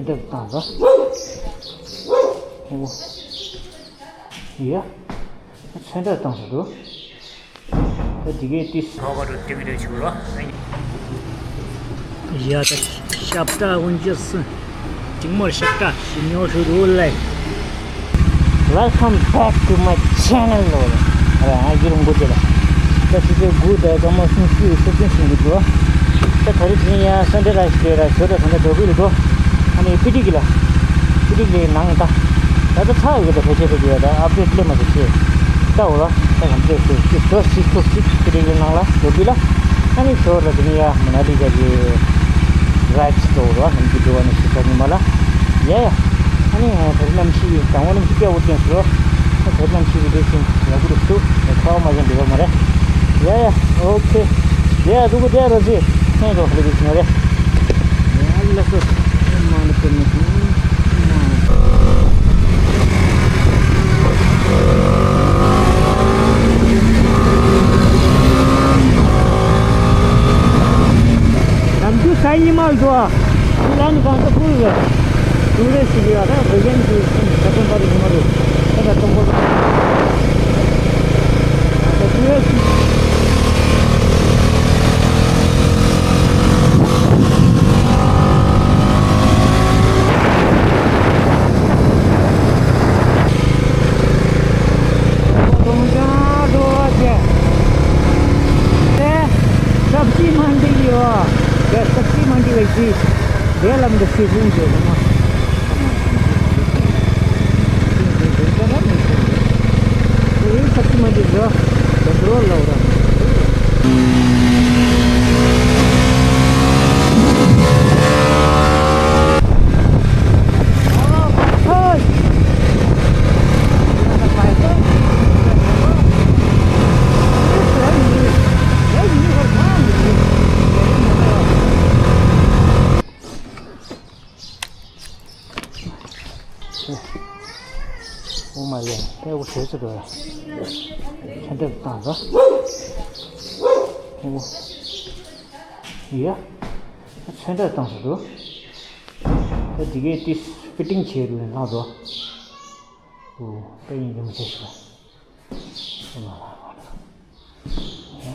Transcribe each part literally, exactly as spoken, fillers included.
ཏེབ་བཏང་ད། ཨོ། ཡ། ཚོན་ཁྲ་བཏང་ས་འདུག་ད་དེ་གའི་ཏིས། ཧོ་ག་རུ་ཏིག་རེ་ཆུ་རོ། ཡ་ད་ཤབ་ཏྲ་འོན་ཅི་སི། ཅིང་མོར་ཤབ་ཏྲ་ཤི་ཉོ་ཧྲུ་རུ་ལེ། Welcome back to my channel ལོ། ཨ་ར་ཨ་གི་རུང་གོ་ཅེ་ལ། ད་སི་ཏེ་གུ་ད་ཀ་མོ་སུན་སུ་སུ་སུན་སུན་གི་འགྲོ། ད་ད་རེས་དེ་ཡ་སན་ཌེ་ར་ཤི་ར་ཞོ་ད་ཁ་ད་འགྲོ་གི་ལ་འགྲོ། ཨ་ནི་པི་ཏི་གི་ལ། པི་ཏི་གི་ལ་ནང་ད། ད་ད་ཚ་ཡོད་གི་ད་ཕལ་ཆེར་ཕལ་ཆེར་ཡ་ད་ཨབ་ཌེཊ་ལེ་མ་ཟེར་ཤེས། ད་འོ་ལ་ད་གམ་ཚེ་ཤོ་ཤི་ཤོ་ཤི་ཤོ་ཤི་པི་ཏི་གི་ལ་ནང་ལ་འགྲོ་གི་ལ། ཨ་ནི་ཞོར་ལ་དེ་ནི་ཡ་མ་ན་ལི་ག་གི་རའི་ཌི་འགྲོ་འོ་ལ་ནམ་གི་འགྲོ་བ་ནི་ཤི་ས་ནི་མ་ལ། ཡ་ཡ། ཨ་ནི་ད་རེས་གནམ་གཤིས་དང་པོ་གནམ་གཤིས་སྐྱ་བོ་བསྟན་སོ། ད་དེ་གནམ་གཤིས་ཀྱི་དེ་བཞིན་ཡག་པོ་འདུག་སུ་ཁ་བ་མ་བཞིན་འདུག་མ་རེད། ཡ་ཡ། ཨོ་ཁེ། དེ་ཡ་རུ་གུ་དེ་ཡ་རོ་ཟི་ཧེ་རོ་ལེ་གི་ཟི་མ་རེད། ཡ་ལ་སོ། མ་ནི་ཀུན་ནི། ནམ་རྒྱུན་ས་ཉི་མ་འགྲོ། ལ་ནི་གང་ས་ཁུལ་ལ། ཏུ་རི་སི་ཡོད་ར་བོད་ཡན་གྱི་ས་ཁྲོན་པ་རི་ཉི་མ་རུ། ད་ལྟ་གཏོང་གོ། ད་ཏུ་རི་སི། सब्जी मंडी यो, ये सब्जी मंडी वैसी, ये लंबे सीजन जो है ना। ये सब्जी मंडी जो, पेट्रोल लो रहा। ཨོ་མ་ལེ། ཨེ་འོ་ཞེས་སུ་འགྲོ་ཡ། ཚོན་ཁྲ་བཏང་ཟ། ཨོ། ཡ། ཚོན་ཁྲ་བཏང་ཟ་འགྲོ། ད་འདི་གའི་ཏིས་ཕི་ཊིང་བྱས་རུ་ནས་བཏང་ཟ། ཨོ། ད་ཡིན་རྒྱུ་མི་ཆེ་ཞིག་ལ། ཨོ་མ་ལ། ཡ།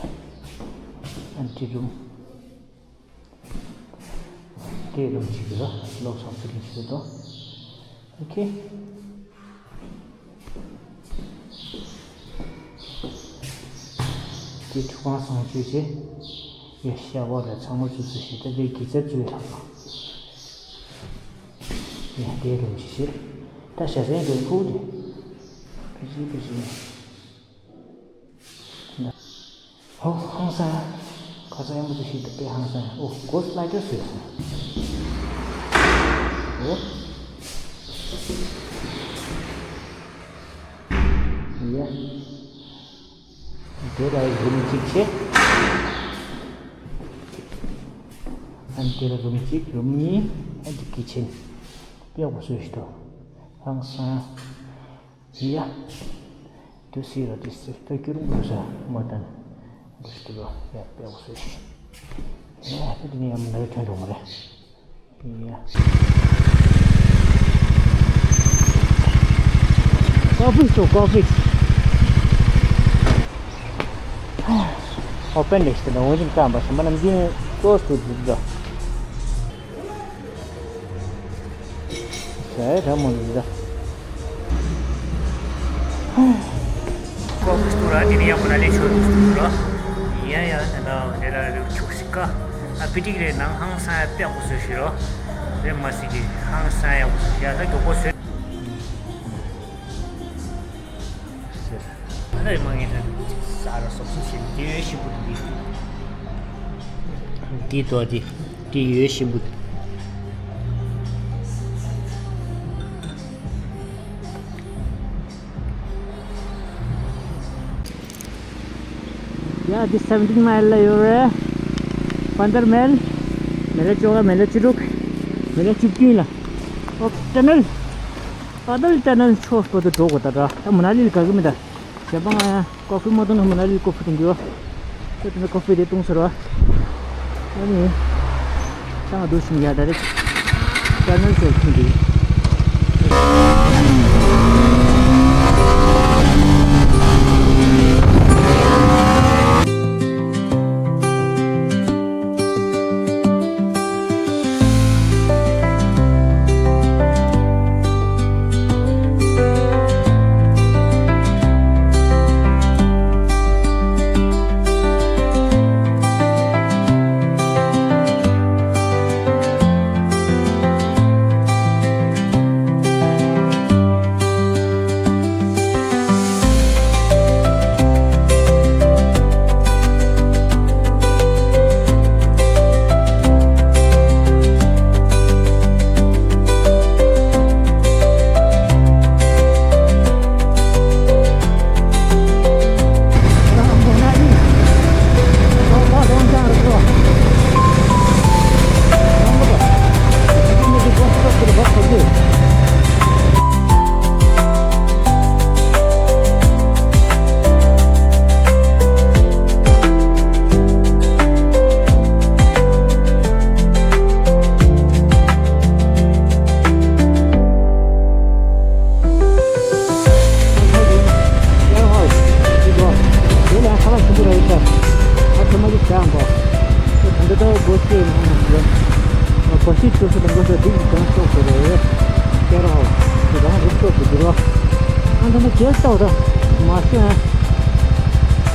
ཨན་ཊི་རུམ། དེ་རུམ་གཅིག་རེད། ལོག་སོང་ཚུལ་གཅིག་རེད་དོ། ཨོ་ཁེ། དེ་ཁྲུ་གང་སོང་བཅུ་བྱས། ཡ་ཤ་བ་ར་ཚང་མ་བཅུ་བཅུ་བྱས། ད་དེ་གི་ཚད་བཅུ་ལྷག་ཡ་དེ་རུམ་གཅིག་བྱས། ད་ཤ་ཟན་དེ་ཁུག་དེ། ཕི་ཞི་ཕི་ཞི། ཧོ། ཧང་སང་། ཁ་སང་ཡང་མི་ཚོ་ཤིག་ཏུ་དཔེ་ཧང་སང་། ཨོ། གོ་སི་ལའི་ཊར་བཟོས་སོང་། ཨོ། ཡ། དེ་ལ་རུམ་གཅིག་བྱས། ཨ་ནི་དེ་ལ་རུམ་གཅིག་རུམ་གཉིས། ཨ་ནི་ཀི་ཆེན། དཔེ་ཡག་པོ་བཟོས་ཤིག་ཏུ། ཧང་སང་། ཡ། དུ་སི་ར་དུ་སི་ད་ཀྱུ་རུང་རུ་ས་མ་ཏན། འདི་སྟུ་ར་ཡ་དཔེ་འོ་སུ་ཤི། ཡ་ད་དུ་ནི་ཡ་མ་ན་རེ་ཐོན་རུང་རེ། ཡ། ཀོ་ཕི་སོ་ཀོ་ཕི། ཨོ་པན་ལེ་སྟུ་ན་འོ་ཇིན་ཀམ་པ་སམ་པ་ནམ་ཇིན་ཀོ་སྟུ་དུ་ད། ཟས་ར་མོ་འདི་ད། ཀོ་ཕི་སྟུ་ར་དེ་ནི་ཡང་ཁོ་ན་ལས་ཆོད་འདུག་སྟུ་ར། ཡ་ཡ་ད་ད་དེ་ལ་རུ་ཆུག་སི་ཀ། ཨ་པི་ཏིག་རེ་ནང་ཧང་སང་ཡ་དཔེ་ཡག་པོ་བཟོས་ཤི་རོ། རེ་མ་སི་གི་ཧང་སང་ཡག་པོ་བཟོས་ཡ་ད་མགྱོགས་པོ་བཟོས། ཟེར། ཨ་ནི་མ་ངེས་ད་ས་ར་སོབ་སོབ་བྱེད་དེ་ཡོད་ཤི་བུ་དེ། དེ་དོ་དེ་དེ་ཡོད་ཤི་བུ་དེ། ཡ་དེ་སེ་བེན་ཊིན་མའིལ་ལ་ཡོད་རེད། པན་དར་མའིལ། མེ་ལ་བཅོ་ལྔ། མེ་ལ་བཅུ་དྲུག། མེ་ལ་བཅུ་བདུན་ལ། ཨོ་ཊ་ནལ། པ་དལ་ཊ་ནལ་ཆོག་པོ་དུ་འགྲོ་དགོས་ད་ར། ད་མ་ན་ལི་ལ་ག་གི་མི་ད། ཞེ་པ་ང་ཡང་ཀོ་ཕི་མ་འཐུང་ན་མ་ན་ལི་ཀོ་ཕི་འཐུང་གི་ཡོད། ད་དེ་ནས་ཀོ་ཕི་དེ་འཐུང་ཟེར་བ། ཨ་ནི། ད་ང་འདུག་ཞིམ་ཡ་ད་རེད། དཀའ་ངལ་ཞིག་འཕྲད་འདུག་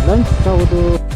ལན་ཆགས་འདུག་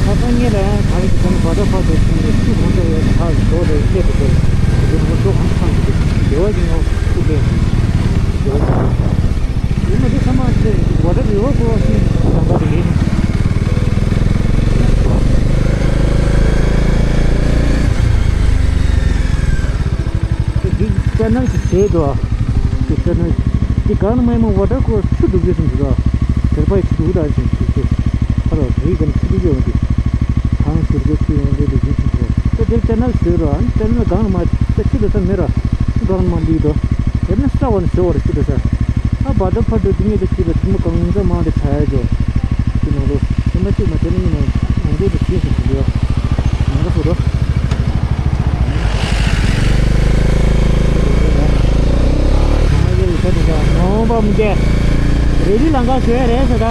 ཁ་སང་ངེད་ལ་ཡང་ག་རེ་ཟེར་ན་བ་ད་ཕར་དུ་སོང་ནས་ཆུ་གང་འདྲ་ཡོད་ཁ་ཟོ་རེ་བཤད་དུ་འདུག་དེ་ཚོ་ཆུ་གང་ཚང་གི་འདུག་འདི་བ་ཡིན་ནོ་ཆུ་དེ་འདི་བ་ཡིན་ནོ། ཡིན་ན་འདི་ཚང་མ་དེ་བ་ད་རི་བ་ཀོ་སི་ལམ་པ་དེ་ཡིན། དེ་འདི་ཅ་ནལ་ཞིག་བྱས་འདུག་དེ་ལྟར་ན་དེ་གང་ན་མ་ཡིན་མ་བ་ཏར་ཁོ་ཆུ་འདུག་ཡོད་ཟིན་འདུག་དེར་པའི་ཆུ་འདུག་ད་ཟིན་ཆུ་ཆུ་ཁ་ལོ་རི་གམ་ཆུ་འདུག་ཡོད་འདུག་ཁང་ཟུར་གོ་ཆུ་ཡོང་འདུག་དེ་ཟིན་ཆུ་ཆུ་ད་དེར་ཅ་ནལ་བཟོས་རོགས། ཨ་ནི་ཅ་ནལ་གང་ན་མ་ད་ཆུ་འདུག་ས་མེད་ར་གང་ན་མ་འདུག་དོ། དེར་ན་ས་བ་ན་བཟོ་བ་ར་ཆུ་འདུག་ས་ཨ་བ་ཏར་ཕར་འདུག་དེ་ངེད་དུ་ཆུ་ད་ཐུ་མ་གང་ས་མང་དུ་ཆ་ཡ་འཇོ། ཁྱི་ནང་ལོ། ཁྱི་མ་གཅིག་མ་དེ་ནི་ཡིན་ནོ། ང་ཚོའི་དུ་ཁྱིས་སུ་ཞིག་ཡོད། ང་ཚོ་ཕུ་རོ། ནོ་བ་མི་རྒྱལ། རེ་ལི་ལང་ཀ་ཞོ་ཡ་རེད་ཟེར་ད།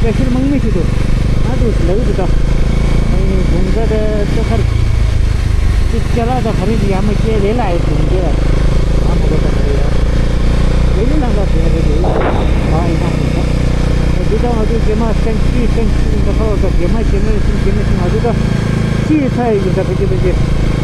ཀ་ཤིར་དམག་མི་ཞིག་ཏུ། ང་ཚོ་ལ་ཡུལ་དུ་ད། ཨ་ནི་དགུན་ཁ་དེ་ཏོ་ཁར། ཅི་ཅ་ལག་དང་ག་རེ་ཡ་མ་སྐྱེལ་རེད་ལ་ཨེ་དུ་མི་རྒྱལ། ང་མ་གོ་ད་ག་རེ་ཡ། རེ་ལི་ལང་ཀ་ཞོ་ཡ་རེད་ལ། ཨ་ཡི་ད་མི་ད། འདི་དང་ང་ཚོའི་རྗེས་མ་སེང་ཁྲི་སེང་ཁྲི་འདི་ཁ་ལོ་ད་རྗེས་མ་རྗེས་མ་སེང་རྗེས་མ་སེང་ང་ཚོ་ད་ཕྱིའི་ཚ་ཡི་ཡིན་ད་ཕ་གི་ཕ་གི་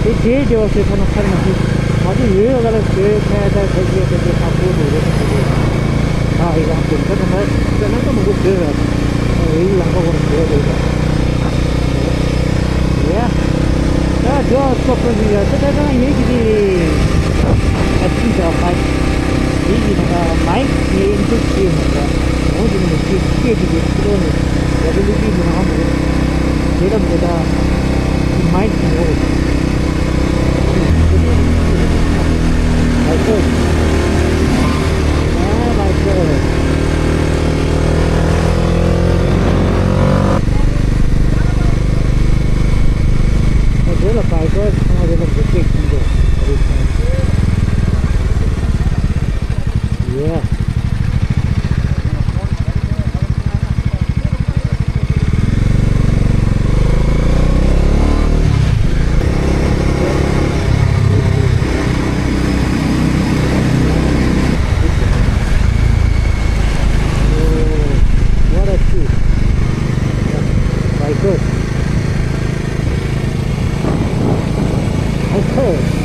དེ་རྗེས་རྗེས་བ་ཟེར་ཐ་ན་ཚར་མ་ཤེས་ང་ཚོ་ཡོད་ག་ལ་ཟོས་ཚ་ཡ་ད་ཕ་གི་ཕ་གི་ཁ་ཁོ་རུ་རེད་ད་ཕ་གི་ད་ཡི་རང་དེ་ད་ད་ད་ད་ན་ད་མང་པོ་ཟོས་ར་རེ་ཡི་ལང་ཀ་བར་ཟོས་རེད་ད། ཡ། ད་དེ་བ་སོགས་པ་ཞིག་ཡ་ད་ད་ད་ཡིན་གྱི་དེ། ཨ་ཙི་ད་མ། དེ་ཡིན་ན་མའི་ངའི་འདུག་ཅེས་ཡིན་ན་འོ་དེ་ནི་ཅེས་ཅེས་དེ་དེ་ཕྱི་ལོགས་ནས་ཡ་གི་ལུག་གི་ཡིན་ན་མོ་དེ་ལ་མོ་ད་མའི་ངོ་། མའི་ཁོ། ང་ཚོ་ཡིན་ན་ད་ང་ཚོ་ཡིན་ན་ད་ང་ཚོ་ཡིན་ན་ Yeah. Oh, what a tree. Cypress. Of course.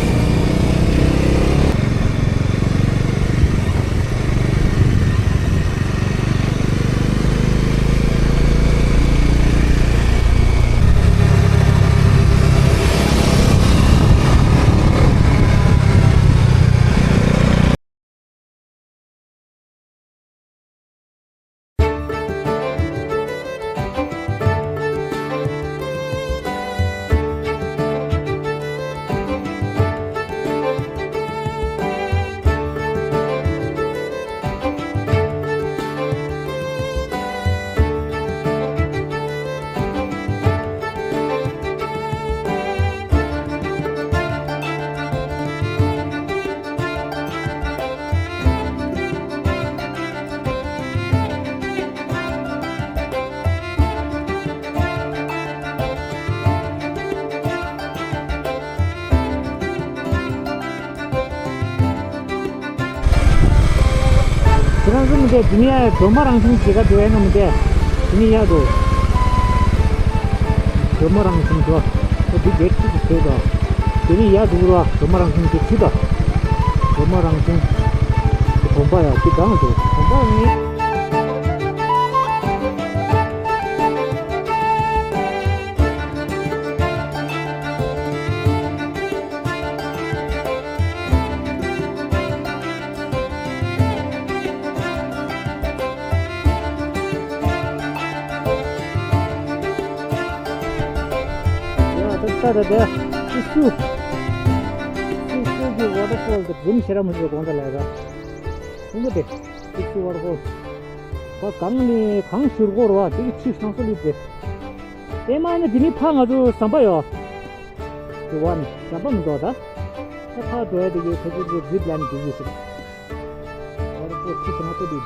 ཁྱེད་རང་ཚོ་མི་འདུག་དེ་ནས་ཡར་སྒྲོལ་མ་རང་བྱུང་ཞེ་དྲག་འགྲོ་ཡ་ནོ་མི་འདུག་དེ་ནས་ཡར་འགྲོ། སྒྲོལ་མ་རང་བྱུང་འགྲོ། ཨོ་འདི་བརྒྱད་ཅུ་གི་ཟེར་དོ། དེ་ནས་ཡར་འགྲོ་ར་སྒྲོལ་མ་རང་བྱུང་དེ་ཁྲིད་དོ། སྒྲོལ་མ་རང་བྱུང་། དེ་དགོན་པ་ཡ་དེ་གང་འགྲོ་དགོན་པ་ནི། ཡ་ད་ད་ད་ད་སི་སུ། སི་སུ་གི་ཝ་ཊར་ཕོལ་དེ་འཛུམ་ཤེས་ར་མི་བྱེད་གོང་དུ་ལས་ཀ། ཁུང་པ་དེ་སི་སུ་ཝ་ཊར་ཕོལ། བ་གང་ནས་གང་བཞུར་གོ་ར་བ་དེ་གི་ཆུ་སྣང་སོ་ལུས་དེ། དེ་མ་ནི་དེ་ནི་ཕ་ང་ཚོ་ཟམ་པ་ཡོད། དེ་བ་ནི་ཟམ་པ་མི་འདུག་ད། ད་ཕ་འགྲོ་ཡ་དེ་གི་ཁ་ཅིག་གི་ཛིབ་ལན་དེ་གི་ཟེར། ཨོ་ར་པོ་ཆུ་ཞིག་མ་གཏོགས་དེ།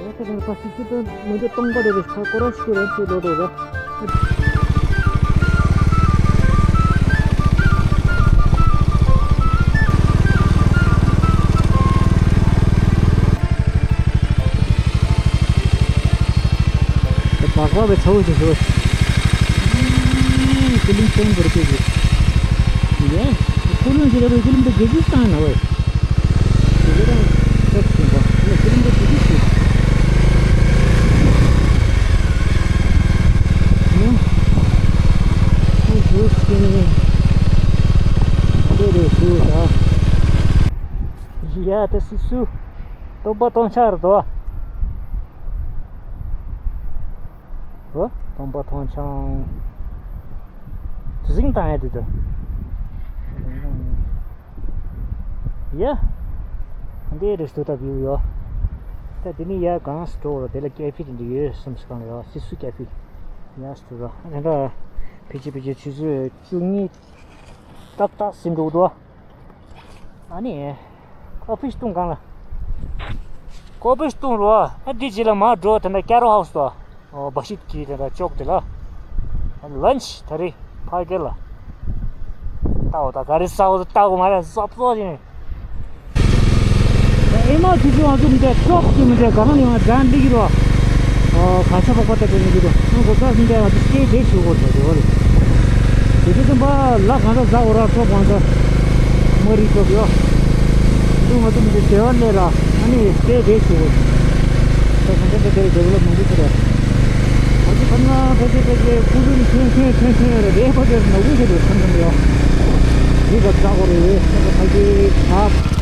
ཨོ་ཁ་ཅིག་ཕ་སི་སི་ཏོ་མི་འདུག་སྟོང་པ་རེ་རེ་ཁ་སྐོར་ར་ཤི་རེ་ཤི་ལོ་རེ་ར། བག་བག་པའི་ཚ་བོ་ཞིག་ཞོ། ཀི་ལིང་སྟོན་པར་བྱེད་ཀྱི། ཡ། ཀུ་ལུང་ཞིག་རེད་པས་ཀི་ལིང་དུ་རྒྱལ་སྤྱིའི་སྟེང་ན་བས། དེ་ག་རང་སྟབས་ཟིན་པ། ཡ་ཀི་ལིང་དུ་རྒྱལ་སྤྱིའི་ཞིག་ཡ། ཨུ་ཧུ་ཀི་ནི། དེ་རེད་ཞུ་ད། ཡ་ད་སི་སུ། སྟོང་པ་སྟོང་ཆ་རེད་དོ། ཨོ། སྟོང་པ་སྟོང་ཆ། དུ་ཟིང་བཏང་ཡ་དེ་དོ། ཡ། འདི་རེ་སྟོད་ཐབས་ཡོད་ཡོ། ད་དེ་ནི་ཡ་གང་སྟོར་དེ་ལ་ཀེ་ཧྥེ་དེ་འདྲ་ཡོད་སུམ་སི་གང་ཡོ་སི་སུ་ཀེ་ཧྥེ། ཡ་སྟོར་ར་དེ་འདྲ། ཕལ་ཆེར་ཕལ་ཆེར་ཆུ་ཚོད་བཅུ་གཉིས། ཏག་ཏག་ཟིན་འགྲོ་འདུག་ཨ་ནི། ཀོ་ཕི་བཏུང་གང་ལ། ཀོ་ཕི་བཏུང་རོ། ཨ་འདི་རྗེས་ལ་མར་འགྲོ་དེ་འདྲ་ཀེ་རོ་ཧའུ་སི་དོ། ཨོ་འབའ་ཤིད་ཀྱི་དེ་འདྲ་ཅོག་དེ་ལ། ལན་ཆི་ད་རེས་ཕ་གི་ལ། ལྟ་འོ་ད་ག་རེ་ཟ་འོ་ད་ལྟ་འོ་མ་རེད་ཟོབ་ཟོབ་ཡིན། ཨེ་མ་ཆུ་ཆུ་ང་ཚོ་མི་འདྲ་ཅོག་ཅིག་མི་འདྲ་གང་ལ་ཡང་འགྲན་འདི་གི་རོ། ཨོ་ག་ས་པག་པ་ལྟ་དེ་མི་འདུག་ཨང་གོ་ས་མི་འདྲ་ང་ཚོ་སྐྱེ་བྲེ་ཞུ་གོ་ས་དེ་བ་རེད། དེ་དུས་ཙམ་པ་ལ་གང་འདྲ་ཟ་འོ་ར་ཅོག་གང་འདྲ་མ་རིག་ཅོག་ཡོ། དུ་ང་ཚོ་མི་འདྲ་དེ་བ་ལས་ར་ཨ་ནི་སྐྱེ་བྲེ་ཞུ་གོ་ས་གང་འདྲ་དེ་དེ་ལ་མང་པོ་ཞིག་རེད། ང་ཚོ་ཁམས་ལ་ཕལ་ཆེར་ཕལ་ཆེར་ཁུ་ལུན་ཁྱོན་ཁྱོན་ཁྱོན་ཁྱོན་རེད་རེད་ཕ་གིར་ནག་པོ་ཞིག་རེད་ཁམས་ཁམས་ཡོ། རི་ག་ཙག་གོ་རེད་ས་ག་ཕ་གི་ཁ།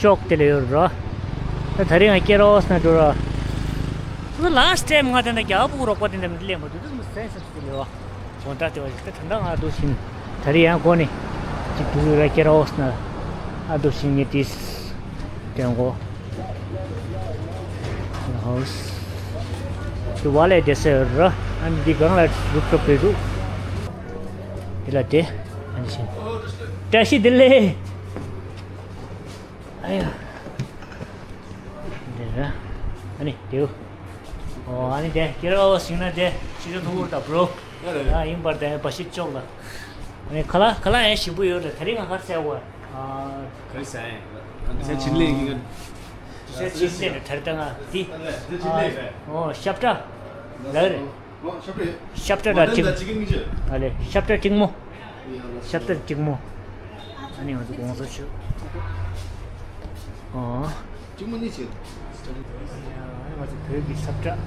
ཅོག་དེ་ལ་ཡོད་ར། ད་དེ་རིང་ང་ཀེ་རོ་སི་ན་འགྲོ་ར། ད་ལཱ་སི་ཊི་ཊེམ་ང་དེ་འདྲ་རྒྱ་བོད་རོགས་པ་དེ་འདྲ་མི་ལེན་པ་དུས་དུས་སེམས་སུ་དེ་ལས་བ། དགོང་དག་དེ་བ་ཞིག་ད་ད་ལྟ་ང་ཨ་དུ་ཤིན། དེ་རིང་ཡང་སྒོ་ནས་ཅིག་འགྲོ་ར། ཀེ་རོ་སི་ན་ཨ་དུ་ཤིན་ངེ་ཏིས་དེ་འགོ། ཧའོ་སི་དེ་བ་ལས་དེ་སེ་ར། ཨ་ནི་འདི་སྒང་ལ་རུབ་ཏོབ་དེ་འདུག་དེ་ལ་དེ་ཨ་ནི་ཤིན། བཀྲ་ཤིས་བདེ་ལེགས། ཨ་ཡ། འདི་ར། ཨ་ནི་དེའུ། ཨོ་ཨ་ནི་དེ་ཀེ་རོ་སི་ན་དེ་ཕྱི་དྲོ་ཐུག་གུར་དང་བྲོ། ཡ་རེད། ཨ་ཡིན་པར་དེ་བ་ཤིད་ཅོག་ལ། ཨ་ནི་ཁ་ལག་ཁ་ལག་ཡང་ཞིམ་པོ་ཡོད་རེད། དེ་རིང་ང་ག་རེ་ཟས་པ། ཨ། ག་རེ་ཟས་ཡིན། ཨ་ཟས་ཕྱིན་ལས་ཡིན། ཟས་ཕྱིན་ལས་ནས་དེར་ལྟ་ང་དེ། ཨ་ཟས་ཕྱིན་ལས་རེད། ཨོ་ཤབ་ཏྲ་ལ་རེད། ཤབ་ཏྲ་ར་ཅིག་ཨ་ལེ་ཤབ་ཏྲ་ཅིག་མོ། ཤབ་ཏྲ་ཅིག་མོ། ཨ་ནི་ང་ཚོ་དགོང་ས་ཆུ། ཨོ། ཅིག་མོ་ནི་ཆེ། ཨ་ནི་ང་ཚོ་བོད་ཀྱི་ཤབ་ཏྲ།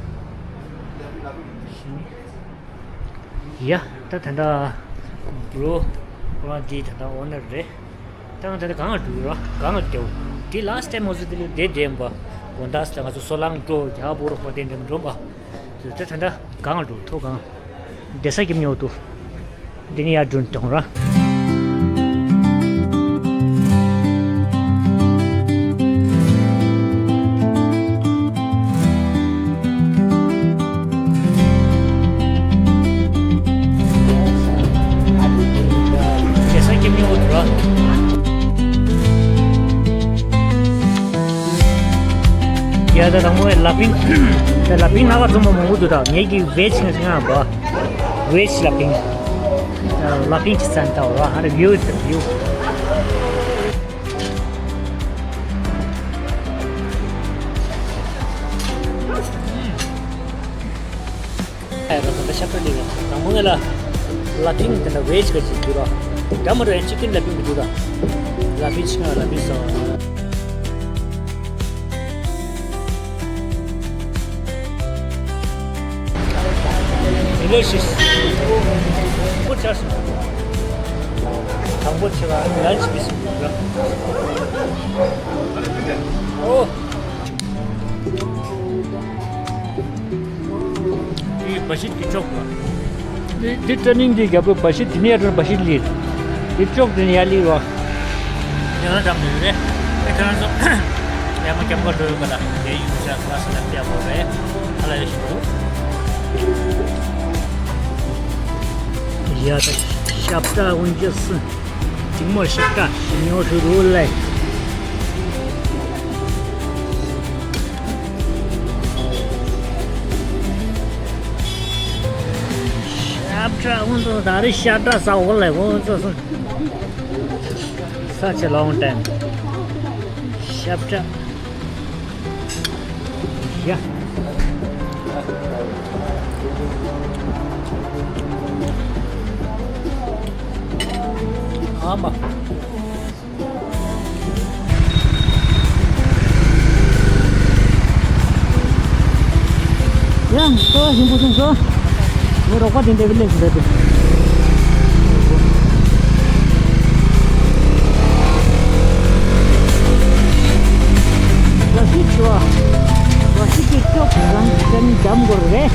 ཡ་ད་ད་ལྟ་བྲོ་ཁོ་རང་འདི་ད་ལྟ་ཨོ་ནར་རེད། ད་ང་ད་ལྟ་གང་ལ་འགྲོ་ར་གང་ལ་བསྡད་འོ། འདི་ལཱ་སི་ཊི་ཊེམ་ང་ཚོ་འདི་ལ་བསྡད་བསྡད་ཡིན་པ། དགོང་དག་ས་ང་ཚོ་སོ་ལང་འགྲོ་རྒྱ་བོད་རོགས་པ་དེ་འདྲ་འགྲོ་པ། དེ་ད་ད་ལྟ་གང་འགྲོ་ཐོ་གང་། བསྡད་ས་ཀྱི་མྱོང་འདུག་འདི་ནི་ཡར་འགྲོ་གཏོང་ར། བསྡད་ས་ཀྱི་མྱོང་འདུག་ར། ཡ་ད་དང་པོ་ལ་ཕིང་། ད་ལ་ཕིང་ན་ག་ཚོད་མང་པོ་འདུག་ད་ངེད་ཀྱི་ཝེ་ཇི་ང་ང་བ། ཝེ་ཇི་ལ་ཕིང་། ལ་ཕིང་ཅི་ཙན་ཏའོ་ར་ཧ་ར་བིའུ་ཏི་ཕུལ་བིའུ། ཨ་ཡ་ད་ད་ཤ་སྟག་འདི་རེད། དང་པོ་ནས་ལ་ལ་ཕིང་དེ་འདྲ་ཝེ་ཇི་ག་ཅིག་འདུག་ར། འདྲ་མ་འདྲ་ཡང་ཅི་ཀིན་ལ་ཕིང་གི་འདུག་ར། ལ་ཕིང་ཆི་ང་ལ་ཕིང་སོང་། Delicious. Good choice. དང་པོ་ཆེ་བ་ལན་ཆི་དེ་སུ་ར། ཨོ། འདི་བ་ཤིད་ཀྱི་ཅོག་པ། འདི་འདི་ཊེ་ནིང་འདི་རྒྱབ་པོ་བ་ཤིད་འདི་ནས་ཡར་འགྲོ་བ་ཤིད་ལིར། འདི་ཅོག་འདི་ནས་ཡར་ལིར་བ། ཡང་ན་འགྲམ་ནས་རེད། ཨེ་ཁྱེད་རང་ཚོ་ཡར་མར་རྒྱབ་ཁ་འགྲོ་ཡོད་ག་ལ་དེ་ཡུལ་ཤ་ཁ་ས་ལ་བལྟས་པོ་རེད། ཨ་ལ་ཡོད་ཤི་འདུག་ཡ་ད་ཤབ་ཏྲ་འོན་ཅི་སི། ཅིག་མོ་ཤབ་ཏྲ་ཉོ་ཤི་རུ་ལེ། ཤབ་ཏྲ་འོན་ཏོ་ད་རེ་ཤབ་ཏྲ་ས་འོ་ལེ་འོ་ཙོ་སོང་། Such a long time. ཤབ་ཏྲ། ཡ། ཨ་མ། ཡང་ཁོ་ཞིམ་པོ་སོང་སོ། ངའི་རོགས་པ་དེ་འདྲ་བི་ལེ་ཞིག་རེད་དེ། བ་ཤི་ཆུ་བ། བ་ཤི་གི་ཅོག་རང་ཅན་འཇམ་གོར་རེད།